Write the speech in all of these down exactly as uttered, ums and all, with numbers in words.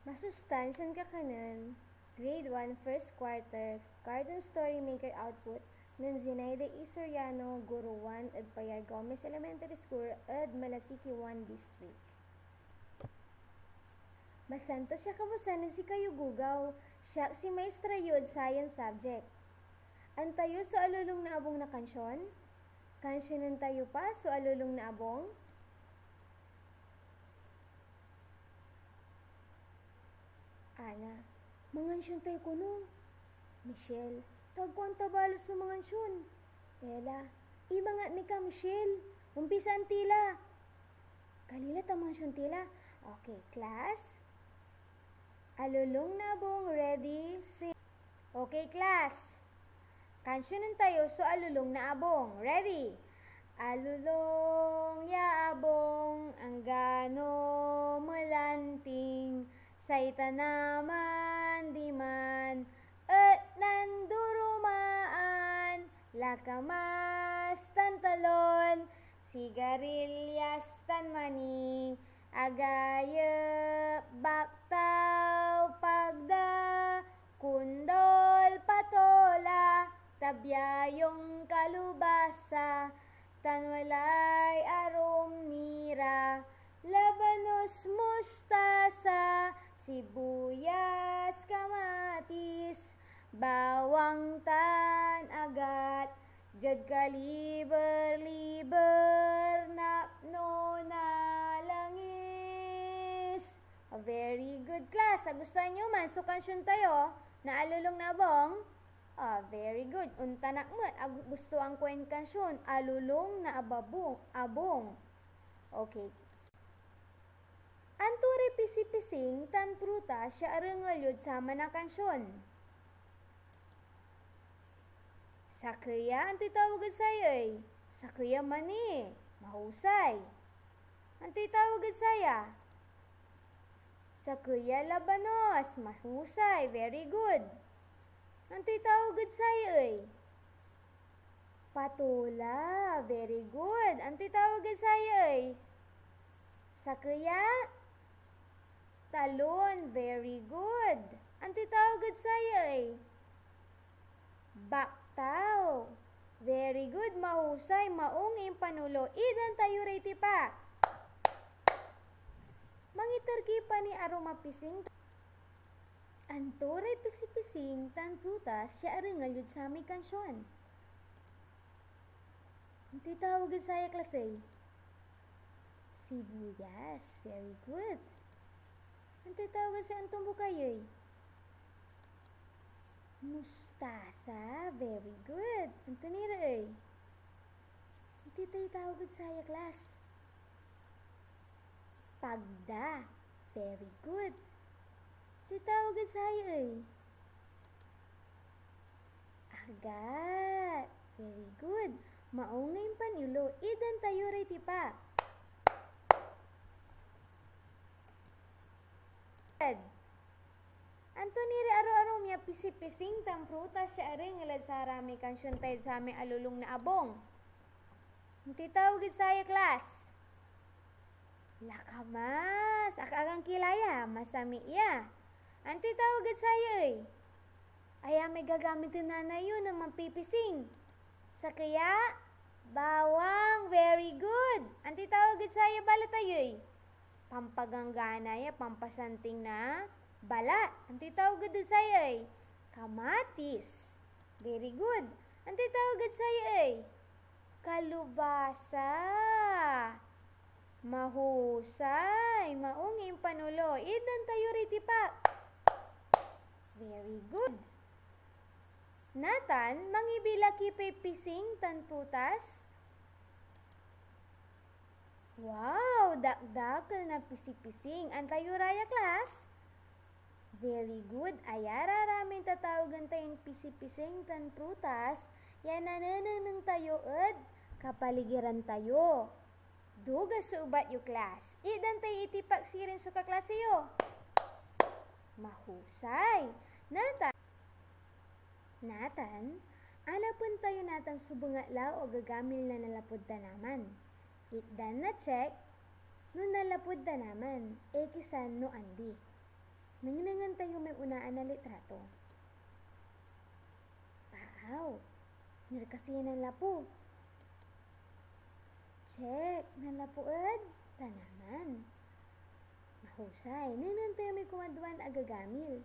Masustansyan kakanen, Grade one, First Quarter, Cartoon Story Maker Output nen Zinaida E. Soriano, Guro one ed Payar Gomez Elementary School ed Malasiqui one District. Masantos ya kabuasan ed sikayo, gugaw. Siak si maestra yo ed sayan subject. Antayo so alolong na abong na kansion? Kansionen tayo pa so alolong na abong? Ana, mangansion tayo kono. Michelle, ta agko anta balet so mangansion. Ella, ibangat mi ka, Michelle. Umpisaan ti la. Kalila ta mangansion ti la. Okay, class. Alolong na abong, ready, sing. Okay, class. Kansionen tayo so alolong na abong. Ready? Alolong ya abong, anggano melanting, say tanaman diman et nandurumaan, lakamas tan talon, sigarilyas tan mani, agayep, baktaw, pagda, kundol, patola, tabyayong, kalubasa, tan walay arum ni ra, labanos, mustasa, sibuyas, kamatis, bawang tan agat, diad kaliber-liber, napno na langis. Oh, very good, class. Nagustuhan yo man so kansion tayo na Alolong na Abong? Ah, very good. Ontan ak met, ag-, gustuan ko yan kansion, Alolong na Ababong, Abong. Okay. Anto ray pisipising tan prutas ya arengel yod saman a kansion? Sakey ya, antoy tawag ed saya ey? Sakey ya mani. Mahusay. Antoy tawag ed saya? Sakey ya labanos. Mahusay. Very good. Antoy tawag ed saya ey? Patola. Very good. Antoy tawag ed saya ey? Sakey ya talon. Very good. Antoy tawag ed saya ey? Baktaw. Very good. Mahusay. Maong ya impanolo. Itdan tayo ray tipak. Mangiter ki pa ni arum a pising. Anto ray pisipising tan prutas ya arengel yod samay kansion? Antoy tawag ed saya, class ey? Sibuyas. Very good. Antoy tawag ed saya? Anton bukay ey? Mustasa. Very good. Anto ni ra ey? Antoy tawag ed saya, class? Pagda. Very good. Antoy tawag ed saya ey? Agat. Very good. Maong ya impanolo. Itdan tayo ray tipak. Good. Anto ni ray arum-arum ya pisipising tan prutas ya arengel ed saramay kansion tayod samay Alolong na Abong? Antoy tawag ed saya, class? Lakamas. Ak-, agan ki la ya, masami ya. Antoy tawag ed saya ey? Aya may gagamit ed nanay yo nen manpipising? Sakey ya? Bawang. Very good. Antoy tawag ed saya balet tayo ey? Pampaganggana ya, pampasanting na balat. Antoy tawag ed saya ey? Kamatis. Very good. Antoy tawag ed saya ey? Kalubasa. Mahusay. Maong ya impanolo. Itdan tayo ray tipak. Very good. Natan, mangibilaki pay pising tan prutas? Wow! Dakdakel na pisipising. Antayo ra ya, class? Very good. Aya ra ramay tatawagen tayon pisipising tan prutas ya nanenengneng tayo ed kapaligiran tayo. Duga so ebat yo, class. Itdan tayo itipak sirin so kaklase yo. Mahusay. Natan, natan, anapen tayo natan so bengatla o gagamil na nanlapud tanaman. Itdan na check no nanlapud tanaman, ekisan no andi. Nengnengen tayo may onaan a litrato. Paaw. Iner kasi ya nanlapu? Check. Nanlapu ed tanaman. Mahusay. Nengnengen tayo may kumadwan a gagamil.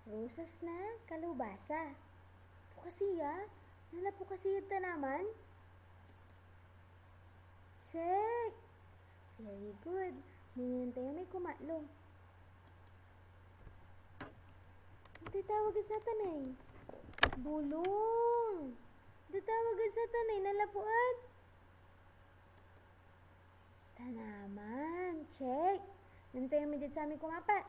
Rosas na kalubasa. Ito kasi ya? Nanlapu kasi ya ed tanaman? Check! Very good. Nengnengen tayo may kumatlo. Antoy tawag ed satan ey? Bulong. Antoy tawag ed satan ey? Nanlapu ed tanaman. Check. Nengnengen tayo may diad samay kumapat.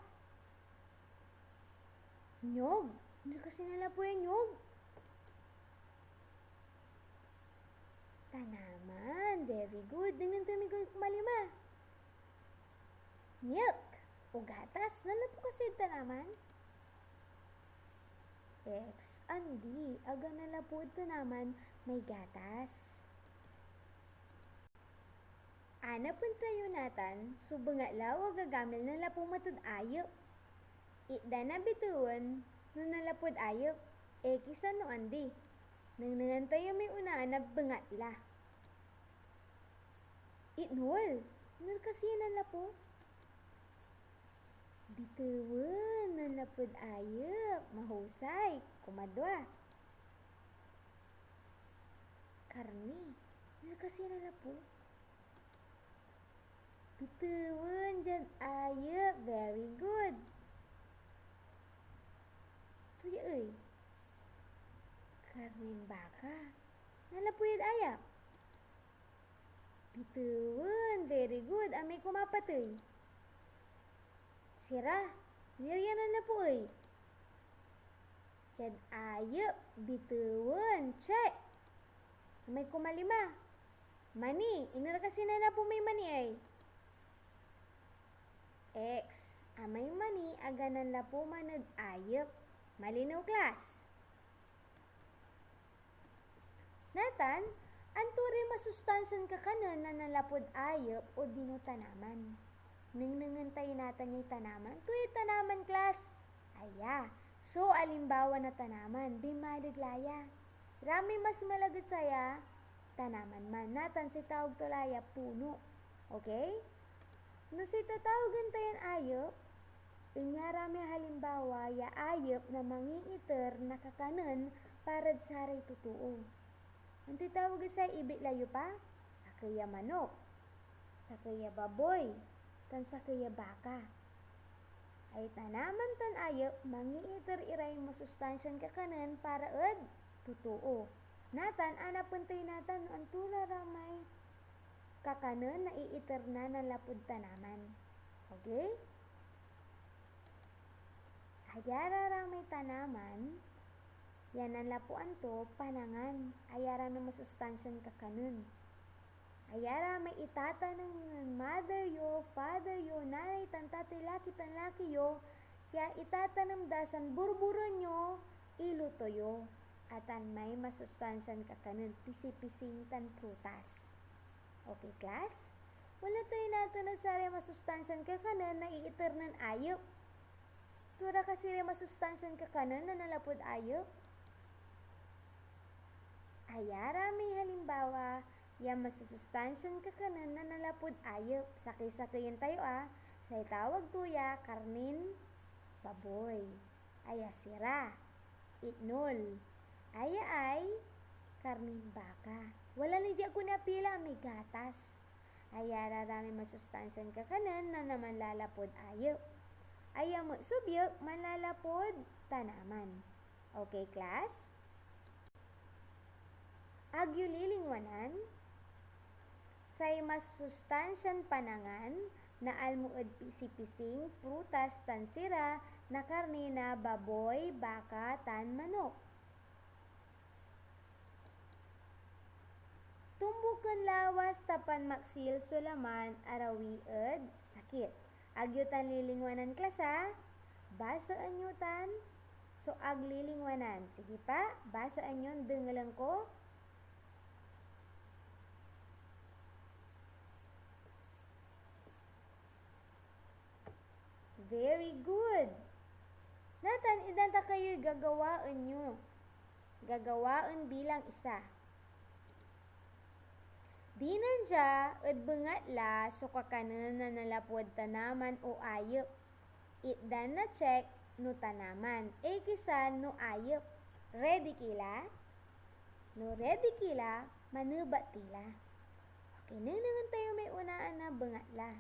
Nyog. Iner kasi nanlapu ya nyog? Tanaman. Very good. Nengnengen tayo may kumalima. Milk o gatas. Nanlapu kasi ed tanaman? X, andi. Ag nanlapu ed tanaman may gatas. Anapen tayo natan so bengatla o gagamil nanlapu met ed ayep. Itdan a bitewen no nanlapud ayep, ekis no andi. Nengnengen tayo may onaan a bengatla. Itnol. Iner kasi ya nanlapu? Bitewen, nanlapud ayep. Mahusay. Kumadwa. Karne. Iner kasi ya nanlapu? Bitewen diad ayep. Very good. Ito ya ey? Karnen baka. Nanlapu yad ayep. Bitewen. Very good. Amay kumapat ey? Sira. Iner ya nanlapu ey? Diad ayep. Bitewen. Check. Amay kumalima? Mani. Iner kasi nanlapu may mani ey? X. Amay mani ag nanlapu man ed ayep. Malinew, class? Natan, anto ray masustansian kakanen na nanlapud ayep odino tanaman? Nengnengen tayo natan yay tanaman. Anto yay tanaman, class? Aya. So, alimbawa na tanaman, binmaleg la ya. Ramay mas malag ed saya, tanaman man. Natan say tawag to la ya, puno. Okay? No say tatawagen tayon ayep, inyara may halimbawa ya ayep na mangiiter na kakanen parad saray totoo. Antoy tawag ed saya? Ibitla yo pa? Sakey ya manok, sakey ya baboy, tan sakey ya baka. Ay tanaman tan ayep, mangiiter iray masustansian kakanen para ed totoo. Natan, anapen tayo natan no anto la ramay kakanen na iiter na nanlapud tanaman. Okay? Aya ra ramay tanaman ya nanlapuan to, panangan, aya ramay masustansian kakanen. Aya ramay itatanem nen mother yo, father yo, nanay tan tatay, laki tan laki yo, ya itatanem da san burburen yo, iluto yo. Atan may masustansian kakanen, pisipising tan prutas. Okay, class? Wala tayo natan ed saray masustansian kakanen na iiter nen ayep. Tua ra kasi ray masustansian kakanen na nanlapud ayep? Aya ramay halimbawa ya masusustansian kakanen na nanlapud ayep. Sakey-sakeyen tayo, ah. Say tawag to ya, karnen baboy. Aya sira. Itnol. Aya ay karnen baka. Wala ni dia kon apila, may gatas. Aya ra ramay masustansian kakanen na manlalapud ayep. Aya met so biek manlalapud tanaman. Okay, class? Ag yo lilingwanan say masustansian panangan na almo ed pisipising, prutas, tan sira na karne na baboy, baka, tan manok. Tumboken lawas ta panmaksil so laman a rawi ed sakit. Ag yo tan lilingwanan, class, a? Basaen yo tan so ag lilingwanan. Sige pa, basaen yon dengelen ko. Very good! Natan, itdan ta kayoy gagawaen yo. Gagawaen bilang isa. Dinan dia ed bengatla so kakanen na nanlapud tanaman o ayep. Itdan na check no tanaman, ekisan no ayep. Ready ki la? No ready ki la, manebat ti la. Okay, nengnengen tayo may onaan a bengatla.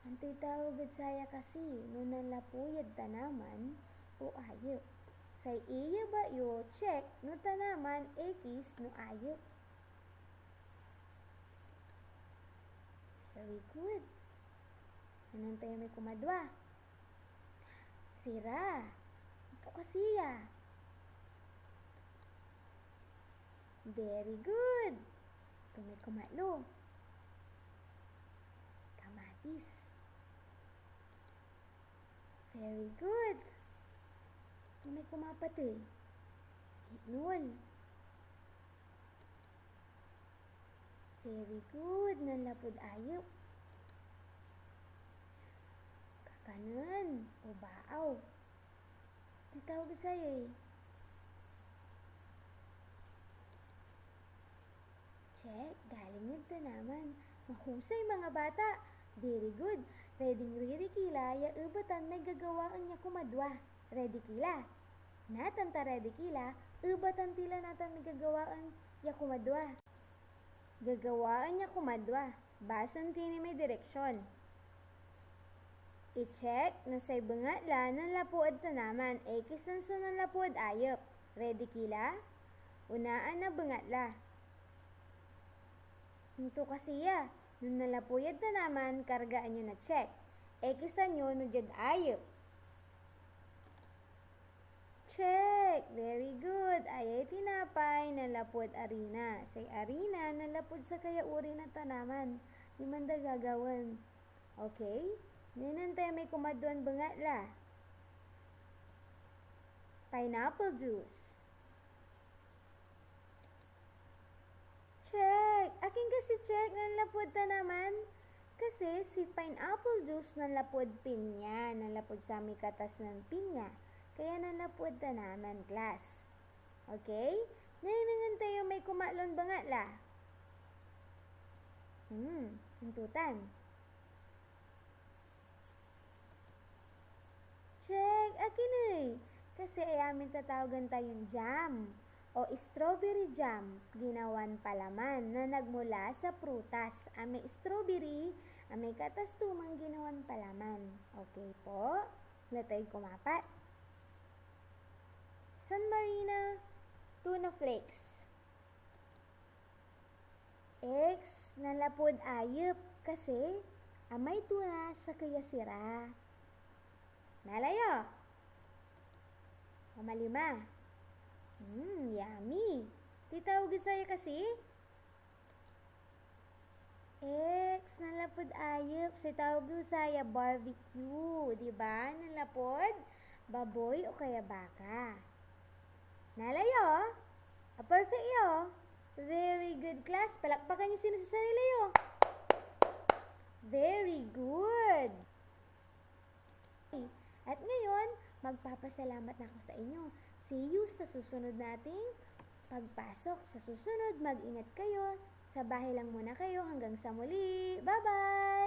Antoy tawag ed saya kasi no nanlapu yad tanaman o ayep? Say iyebat yo, check no tanaman, ekis no ayep. Very good. Nengneng tayo may kumadwa. Sira. Anto kasi ya? Very good. Ito may kumatlo. Kamatis. Very good. Ito may kumapat eh. Itnol. Very good. Nanlapud ayep. Kakanen o baaw. Antoy tawag ed saya eh? Check, galing ed tanaman. Mahusay, mga bata. Very good. Ready-ready ki la ya ebatan may gagawaen ya kumadwa. Ready ki la? Natan ta ready ki la, ebatan ti la natan may gagawaen ya kumadwa. Gagawaen ya kumadwa. Basaen ti ni may direksyon. I-check no say bengatla nanlapu ed tanaman, ekisan so nanlapu ed ayep. Ready ki la? Onaan na bengatla. Anto kasi ya? No nanlapu yad tanaman, kargaan yo na check. Ekisan yo no diad ayep. Check! Very good! Ayay tinapay nanlapud arina. Say arina nanlapud sakey a uri na tanaman. Diman da gagawaen. Okay? Nengneng tayo may kumadwan bengatla. Pineapple juice. Check! Akin kasi check nanlapud tanaman? Kasi si pineapple juice nanlapud pinya, nanlapud samay katas nen pinya. Kaya nanlapud tanaman, class. Okay? Nengnengen tayo may kumatlon bengatla. Hmm, anto tan? Check! Akin ey? Kasi aya may tatawagan tayon jam o strawberry jam, ginawan palaman na nagmula sa prutas. Amay strawberry, amay katas to man ginawan palaman. Okay po? Wala tayoy kumapat. San Marina, tuna flakes. X, nanlapud ayep, kasi amay tuna sakey a sira. Nala yo? Kumalima. Hmm, yummy. Antoy tawag ed saya kasi? X, nanlapud ayep, say tawag ed saya barbecue, di ba? Nanlapud baboy o kaya baka. Nala yo? Ah, perfect yo. Very good, class. Palakpakan yo sino sa sarili yo. Very good. At ngayon, magpapasalamat na ako sa inyo. See you sa susunod nating pagpasok. Sa susunod, mag-ingat kayo. Sa bahay lang muna kayo. Hanggang sa muli. Bye-bye!